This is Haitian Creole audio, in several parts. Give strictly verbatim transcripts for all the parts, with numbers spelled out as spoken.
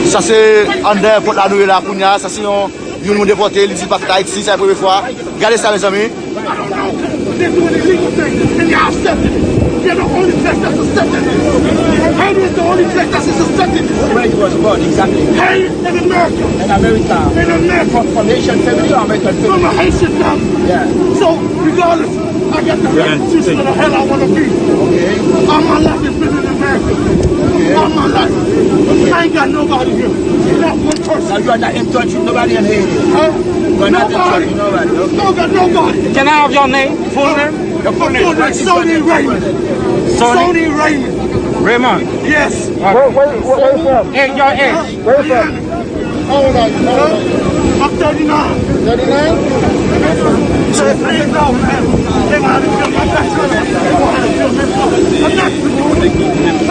Sa se anndan èpòt la nou ye la kounye a. Sa se yon, youn nou depòte, li di l pa fèt Ayiti, sa se premye fwa. Gade sa, mezanmi. They're doing illegal things, and y'all accepting it. You're the only place that's accepting it. Haiti is the only place that's accepting it. Where you was born, exactly. Haiti in America. In America. In America. From, from Haitian family or American family? From a Haitian family. Yeah. So, regardless, I got the right position of the hell I want to be. Okay. All my life has been in America. Okay. All my life. I ain't got nobody here. Not one person. Now you are not in touch with nobody in Haiti? Huh? You are not in touch with nobody. Okay. No, got nobody. Can I have your name? Full name? Your full name? Full name, Sony Raymond. Sony? Sony Raymond. Raymond? Yes. Where, where, where, where you from? Hey, your age? Where you from? How old are you? How old are you? I'm thirty-nine. Thirty-nine?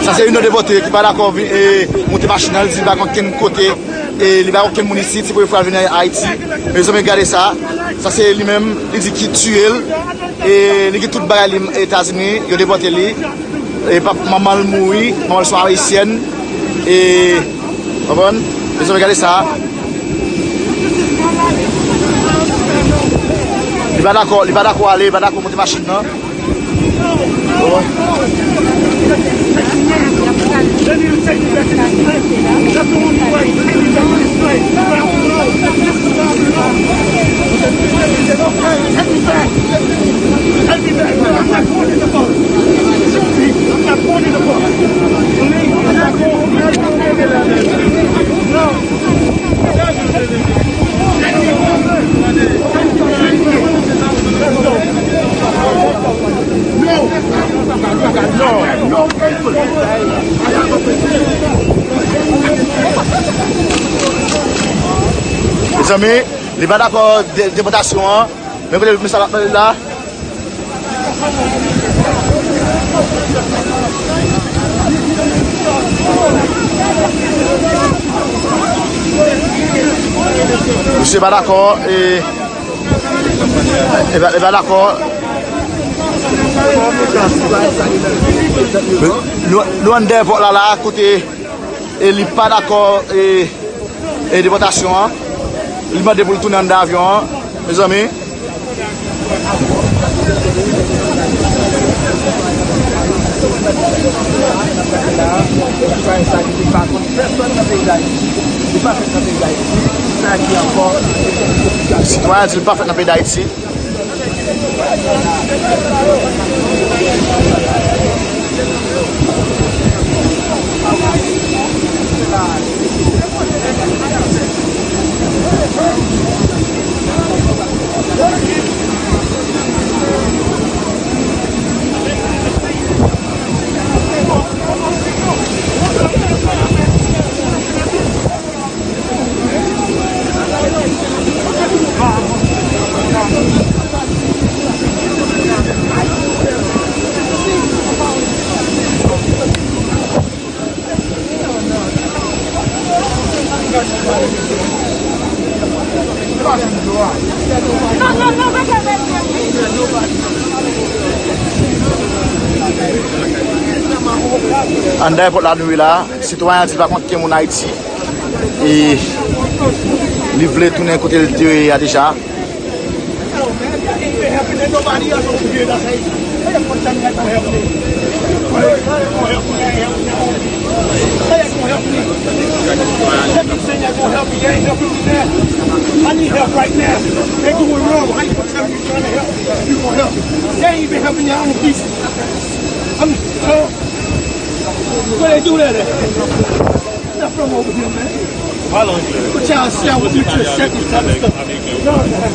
Sa se youn nan depòte ki pa dakò vin, e, monte machin nan, li di li pa gen okenn kote, e, li pa gen okenn moun isit, se premye fwa l vin Ayiti. Mezanmi, gade sa. Sa se li menm, li di ki tiye l. E li gen tout bagay li Etazini, yo depòte li. E pap, manman l mouri, manman l se yon ayisyèn. E, konprann? Mezanmi, gade sa. Li pa dakò, li pa dakò ale, li pa dakò monte machin nan. Konprann? They need to take me back to this place. That's the only way. Take me back to this place. Where I belong. This is where I belong. Take me back. Take me back. I'm not going in the boat. Shoot me. I'm not going in the boat. Believe me, I'm not going. No. Mezanmi, li pa dakò de, depòtasyon an. Men kote mesye la ap pale la. Misye pa dakò, e, e pa, e pa dakò. Nou, nou anndan èpòt la, la, kote, e, li pa dakò, e, e depòtasyon an. Li mande pou l tounen anndan avyon an, mezanmi. Sitwayen di li pa fèt nan peyi Dayiti. Anndan èpòt la nou ye la, sitwayen an di l pa konn okenn moun Ayiti. E li vle tounen kote l te ye a deja. Ain't been helping nobody else over here. That's how you, how you gonna tell me that gonna help me? How you gonna help me? How you gonna help me? That keep saying that gonna help me. You ain't helping me now. I need help right now. They doing wrong. How you gonna tell me you trying to help me? You gonna help me? They ain't even helping your own people. I'm, uh, where they do that at? Not from over here, man. Put y'all shit out with you to a second type of stuff. No, man.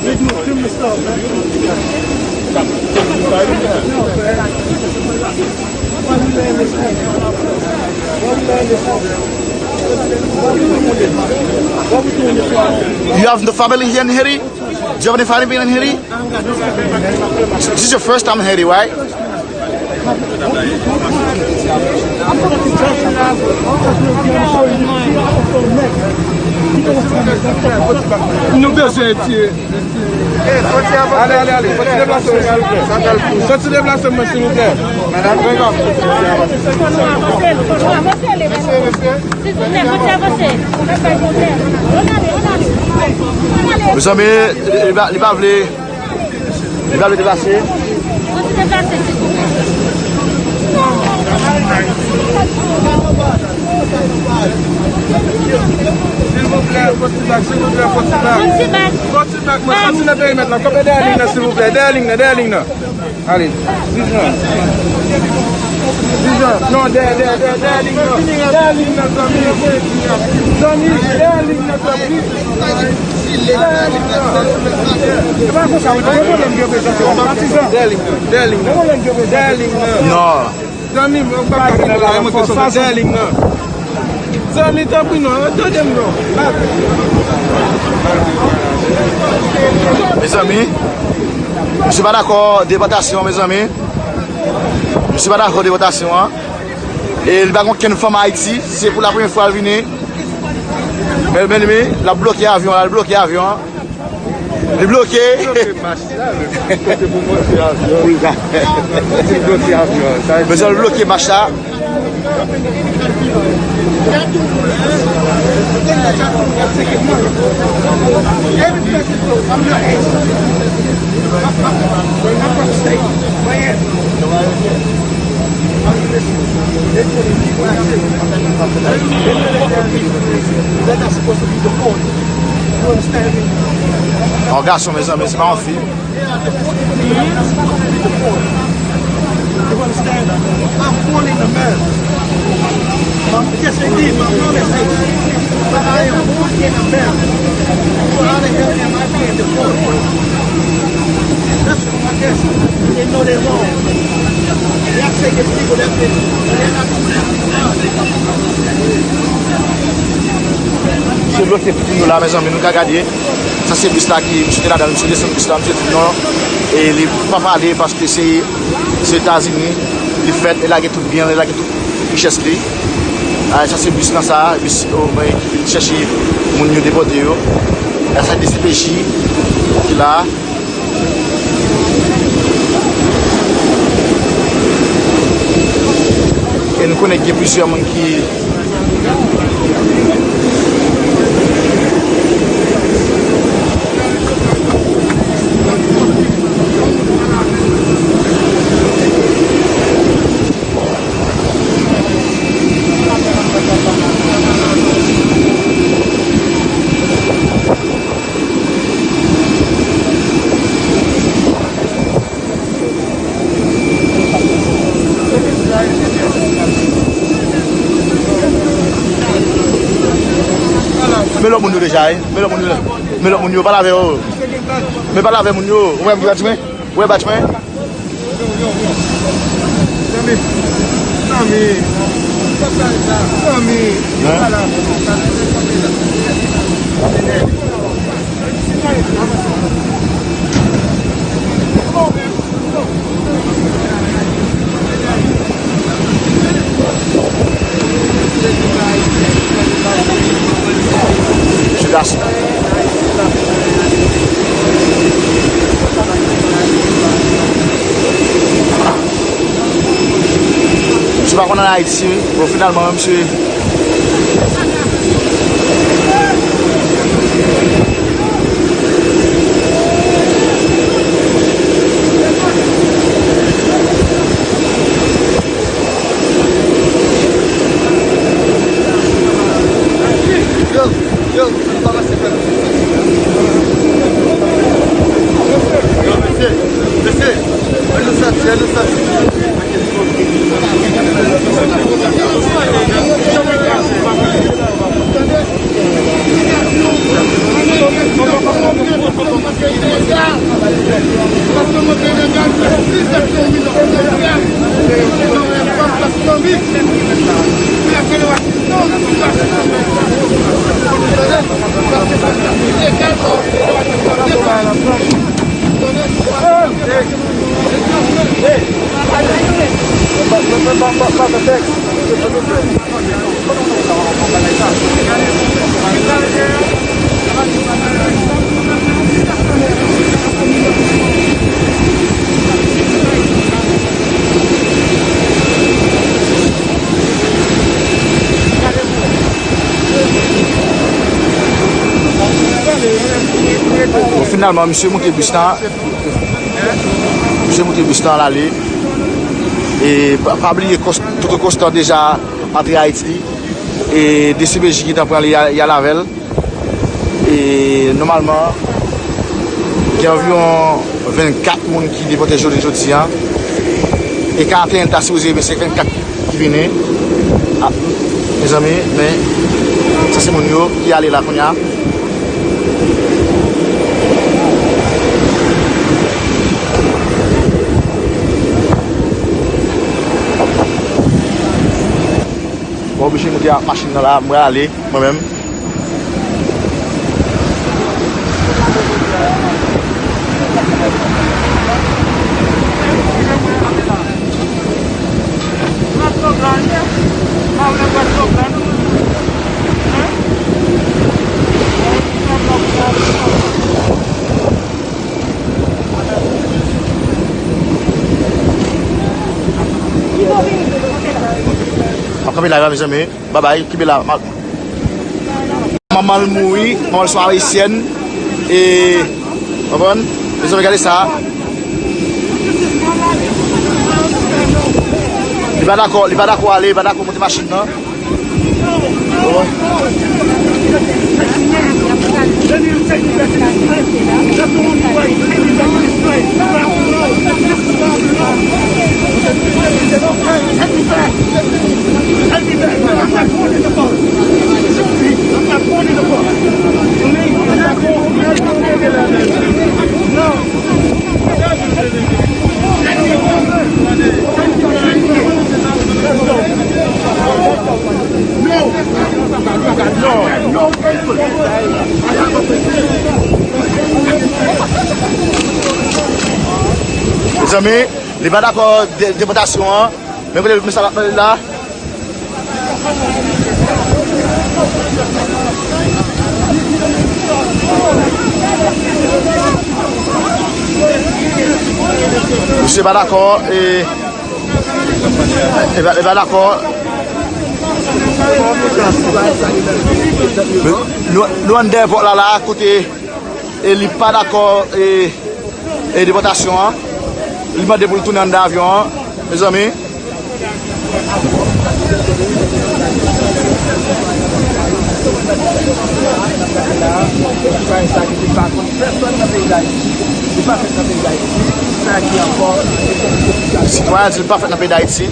They do criminal stuff, man. Why we laying this out? Why we laying this out? Why we doing this? Why we doing this? You have the family here in Haiti? Do you have any family in Haiti? This is your first time in Haiti, right? Nou bezwen tire. Ale, ale, ale. Soti deplase w, silvouplè. Soti deplase w, silvouplè. Madanm, silvouplè, soti deplase. Mezanmi, li pa, li pa vle. Li pa vle deplase. Soti deplase, silvouplè. Silvouplè, fò ti bak, silvouplè, fò ti bak. Fò ti bak. Fò ti bak, mwen soti nan perimèt la. Kanpe dèyè liy nan, silvouplè. Dèyè liy nan, dèyè liy nan. Ale, Vijan. Vijan, non, dèyè, dèyè, dèyè, dèyè liy nan. Dèyè liy nan, zanmi. Zanmi, dèyè liy nan, zanmi. Dèyè liy nan. E pa konsa, wi, gen pwoblèm gen prezante, patizan. Dèyè liy nan, dèyè liy nan. Gen pwoblèm gen prezante. Dèyè liy nan. Non. Zanmi m, ou pa ka kite la, e mwen ke sot dèyè liy nan. Zanmi, tanpri non, tande m non. Mezanmi, misye pa dakò depòtasyon, mezanmi. Misye pa dakò depòtasyon an. E li pa gen okenn fanm Ayiti. Se pou la premyè fwa l vini. Men, men, men, l ap bloke avyon an, l ap bloke avyon an. Li bloke. Li bloke mach la, li kote pou monte avyon. Li bloke avyon. Sa vle di li bloke mach la. Yon gason, mezanmi, se pa yon fi. Se bloke pou nou la, mezanmi, nou ka gade. Sa se bis la ki, misye te ladan l, misye desann bis la, misye di non, e li pa pale paske se, se Etazini li fèt, li lage tout byen l, li lage tout richès li. A, sa se bis lan sa, bis, o, mwen, ki vin chèche moun yo depòte yo. A, sa D C P J ki la. E nou konnen gen plizyè moun ki Men lòt moun yo deja, wi. Men lòt moun yo. Men lòt moun yo, pale avè yo. Men pale avè moun yo. Ou wè m ki bat mwen? Ou wè bat mwen? Zanmi. Zanmi. Zanmi. Hein? Mesye gason. Misye pa konn al Ayiti, wi. Bon, finalman, mesye. Yo, yo, ann pa pase fè nou. Yo, mesye, mesye, ann nou sòti, ann nou sòti. Bon, finalman, misye moute bis la. Misye moute bis la, l ale. E pa, pa bliye, Kòs-, Toto Kòsta deja antre Ayiti. E D C P J gentan pran li, y a, y al avè l. E nòmalman, gen anviwon vennkat moun ki depòte jounen jodi a. E karanteyen ta sipoze, men se vennkat ki vini. A, mezanmi, men sa se moun yo ki ale la kounye a. Mwen oblije moute ak machin nan la, mwen ale, mwen menm. M ap kanpe la, mezanmi. Babay, kenbe la. Ma-, manman l mouri, manman l se yon ayisyèn. E, konprann? Mezanmi, gade sa. Li pa dakò, li pa dakò ale, li pa dakò monte machin nan. Konprann? Mezanmi, li pa dakò de-, depòtasyon an. Men kote mesaj la pale la. Misye pa dakò, e, e pa, e pa dakò. Nou, nou anndan èpòt la, la, kote, e li pa dakò, e, e depòtasyon an. Li mande pou l tounen anndan avyon an, mezanmi. Sitwayen di l pa fèt nan peyi Dayiti.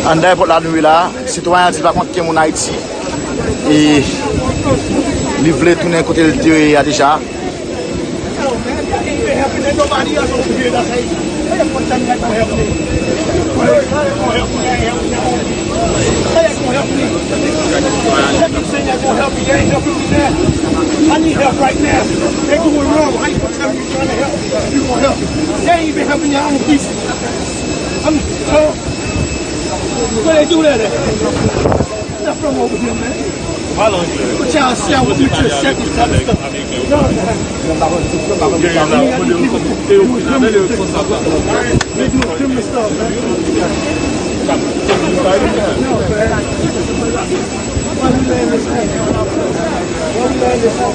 Anndan èpòt la nou ye la, sitwayen an di l pa konn okenn moun Ayiti. E li vle tounen kote l te ye a deja. Help, man. They ain't even helping. Ain't nobody else over here that's able. How the fuck that not gonna help me? How that gonna help me? That ain't helping me. How that gonna help me? That keep saying that gonna help me. That ain't helping me, man. I need help right now. They doing wrong. How you gonna tell me you trying to help me? You gonna help me? They ain't even helping y'all own people. I'm, so, what they do that at? Nothing wrong over here, man. Pale anglè. What y'all sell with me to accept this type of stuff? No, man. They doing criminal stuff, man. No, man. Why we laying this out? Why we laying this out?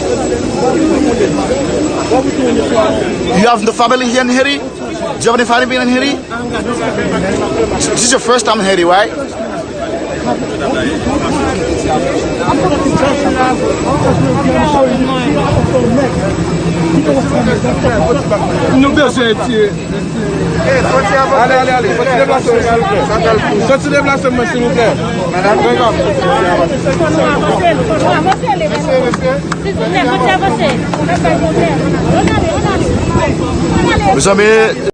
You have the family here in Haiti? Do you have any family in Haiti? This is your first time in Haiti, right? Nou bezwen etire. Ale, ale, ale. Soti deplase mwen, silvouplè. Soti deplase mwen, silvouplè. Mezanmi,